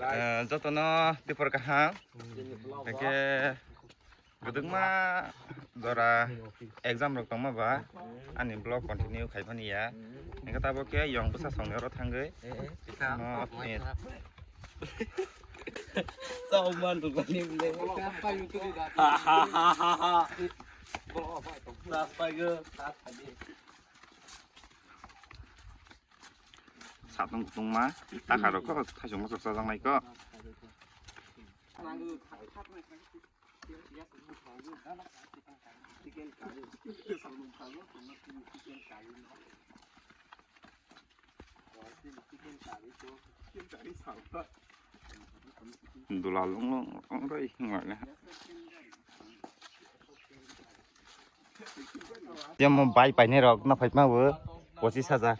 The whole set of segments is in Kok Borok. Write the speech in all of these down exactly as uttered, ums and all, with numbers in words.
Eh, jotono dipor kaham. Hingke kwbangma jora exam rok tongma ba ani vlog continue khaimani ya. Hingke tabok khe yong bwsa songni oro thangwi. No, eh. Chao man rwmani bwle. Ha, ha, ha, ha, ha. Chas paigo. Satung tungma, taka rok kho, thaisong mosok chajaknai kho. Dula lung lung lung roi hingmale. Yang mo bai paine rok na phai ma bo, pochis hajar.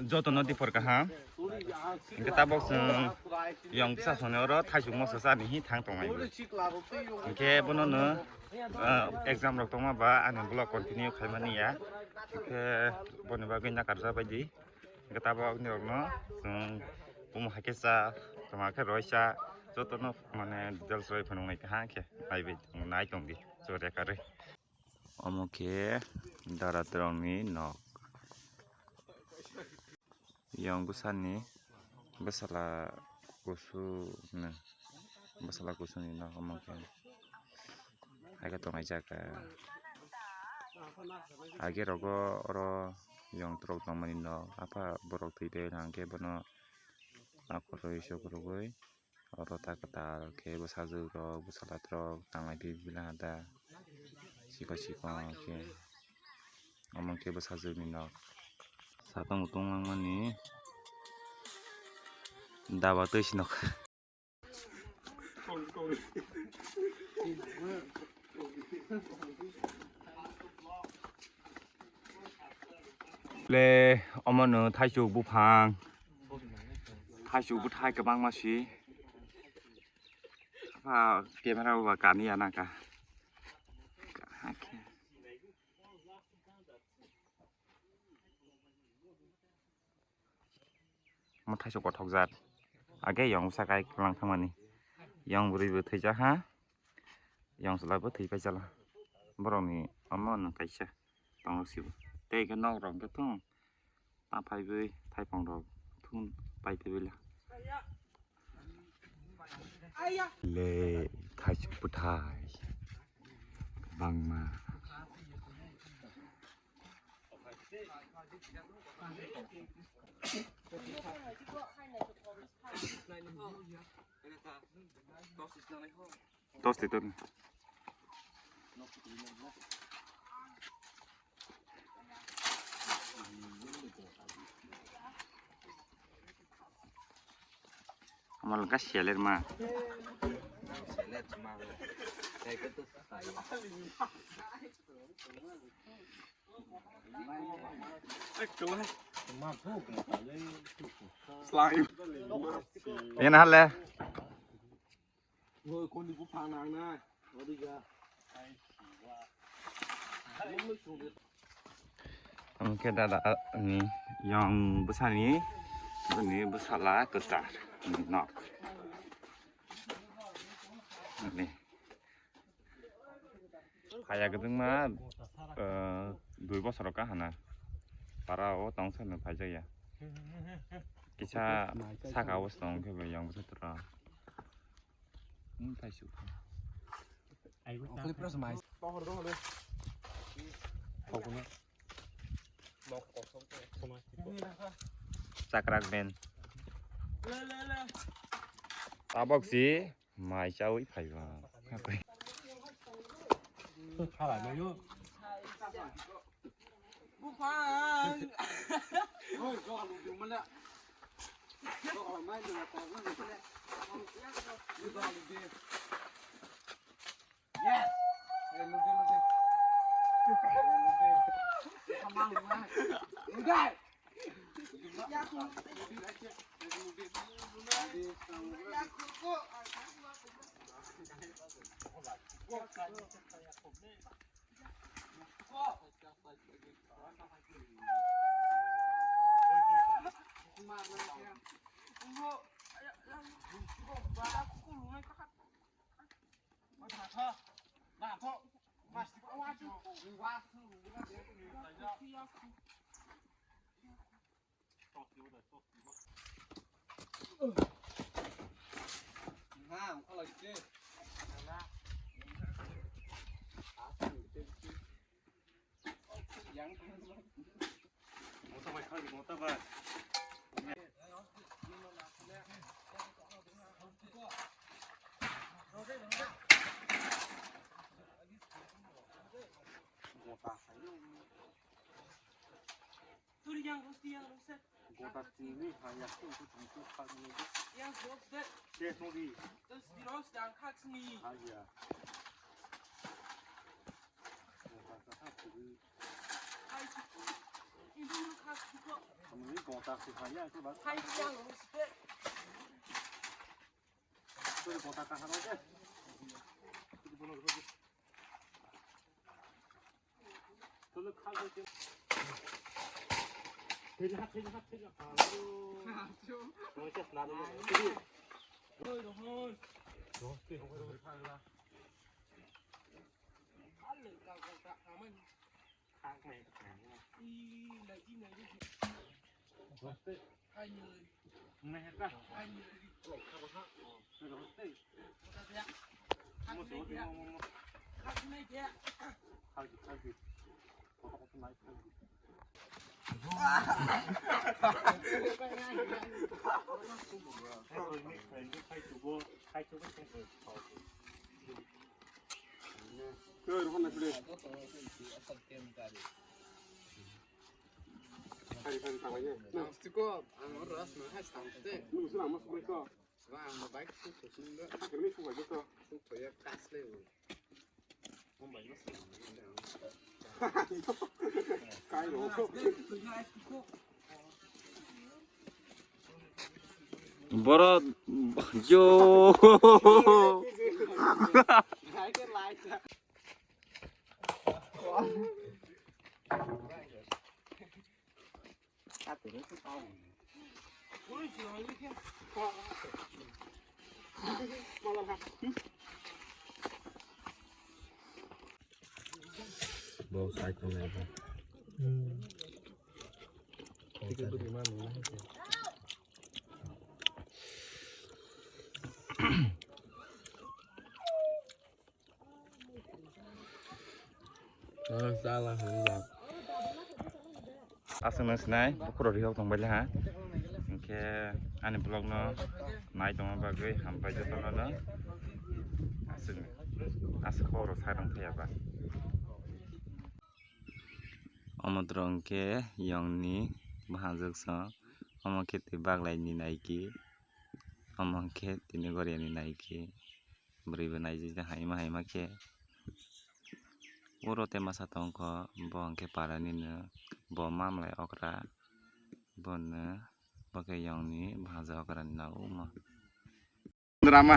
Jotono dipor kaham. Hingke tabok chwng yong bwsa songni oro thaisuk moso chani hi thang tongnai bo. Hingke bono no, ah, exam rok tongma ba ani vlog continue khaimani ya. Hingke boni bagwi nakarja baidi. Hingke tabok ni rokno chwng bumo hai khe cha, toma khe roi cha, jotono mane details roi phunuknai kaham khe naibai nai tongdi chwng rekarwi. Omo khe dara rokni nok. Yang bwsani bwsala kusu hwnwi, bwsala kusuni nok omo khe. Hai khe tongnai jaga. Age rogo oro yong trok tongmani nok. Apha borok thwi paiwi hwnkhe bono akhorwi sokrogwi oro ta kwtal khe bwsajwk rok bwsala trok tanglai phi phi laha da. Chikon chikon khe omo khe bwsajwk ni nok. Satung tung langmani daba twi si nok. Le omo no thaisuk buphang, thaisuk bwthai kwbangma si. Apha camera bo ba kani ya nang ka. Omo thaisuk kothok jat. Age yong bwsa kai kwlang thangmani. Yong bwrwi bo thwijak ha. Yong chwla bo thwi paijala. Borokni omo nwng kaisa tongo sibo. Tei hwnkhe nok rok hwnkhe thung. Ta phaiwi thaipong rok thung pai phaiwi la. Le thaisuk bwthai. Bangma. Tos di ton. Amal ka seler ma. Yan hale. Omo khe dada ni yong bwsani, bini bwsala kwchar nok. Ni. Phaiya kwbangma, eh, dui bosor ka hana. Para o tong sano phaijakya. Kisa saka o tong khe bo yang bwsa tura. Hmm, thaisu. Chakrak ben. Tabok si. Mai chawi phaiba. Buphang. Yes. Turi yang rosti yang rosti. Gota tini ha yak tu tu tu tu khak ni tu. Yang rosti. Des no di. Terus di rosti yang khak sini. Ha ya. Gota ka ha tu. Hai. Ini khak tu kok. Kamu ni gota tu ha ya tu bas. Hai yang rosti. Tu gota ka ha rosti. Tu bono rosti. Tiko, ang oro asma hai samte. Nung sila mas bai ko. Wah, ang bike tu tu sung do. Kami suka gitu. Tu tu ya kas le. Kai lo. Boro yo. Bo sai tongnai bo. Aswk no sinai, bukhuk rok rihok tong bailai ha. Hinkhe ani vlog no nai tongma bagwi hambai jotono no. Aswk no, aswk khobor rok sai rwng thaya ba. Omo toro hinkhe yongni bwsajwk song, omo khe twi baglai ni naiki, omo hinkhe tini goria ni naiki. Bwrwi bo naijak haima haima khe. Uro tei masa tongkho, bo hwnkhe para nini, bo mamlai okra, bono, bo khe yongni bhaja okra ni nang o ma. Drama.